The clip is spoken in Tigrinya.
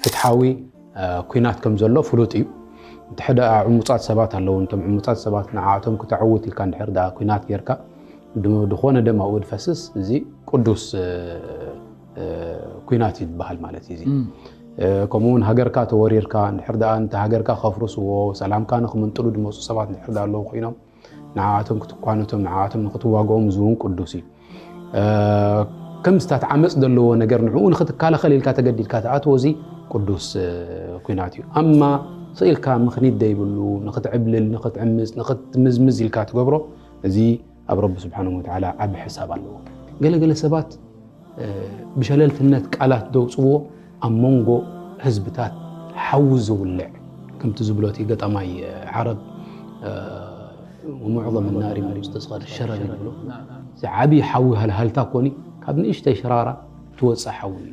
ፍትሓዊ ኩናት ከም ዘሎ ፍሉጥ እዩ። እንተ ሕደ ዕሙፃት ሰባት ኣለዉ፣ እቶም ዕሙፃት ሰባት ንዓኣቶም ክተዕውት ኢልካ እንድሕር ደኣ ኩናት ጌርካ፣ ዝኾነ ደም ኣብኡ ድፈስስ፣ እዚ ቅዱስ ኩናት እዩ ዝበሃል ማለት እዩ። ከምኡ እውን ሃገርካ ተወሪርካ እንድሕር ደኣ፣ እንተ ሃገርካ ከፍርስዎ፣ ሰላምካ ንክምንጥሉ ድመፁ ሰባት እንድሕር ደኣ ኣለዉ ኮይኖም፣ ንዓኣቶም ክትኳነቶም፣ ንዓኣቶም ንክትዋግኦም፣ እዚ እውን ቅዱስ እዩ። ከም ስታት ዓመፅ ዘለዎ ነገር ንዕኡ ንክትከላኸል ኢልካ ተገዲድካ ትኣትዎ፣ እዚ ቅዱስ ኩናት እዩ። ኣማ ስኢልካ ምኽኒት ደይብሉ ንክትዕብልል፣ ንክትዕምፅ፣ ንክትምዝምዝ ኢልካ ትገብሮ፣ እዚ ኣብ ረቢ ስብሓን ወተዓላ ዓቢ ሕሳብ ኣለዎ። ገለገለ ሰባት ብሸለልትነት ቃላት ደውፅዎ ኣብ መንጎ ህዝብታት ሓዊ ዝውልዕ፣ ከምቲ ዝብሎ እቲ ገጣማይ ዓረብ፣ ወሙዕظም ናሪ ሙስተስቐር ሸረር ይብሎ። እዚ ዓብዪ ሓዊ ሃልሃልታ ኮኒ ካብ ንእሽተይ ሽራራ ትወፅእ ሓዊ እዩ።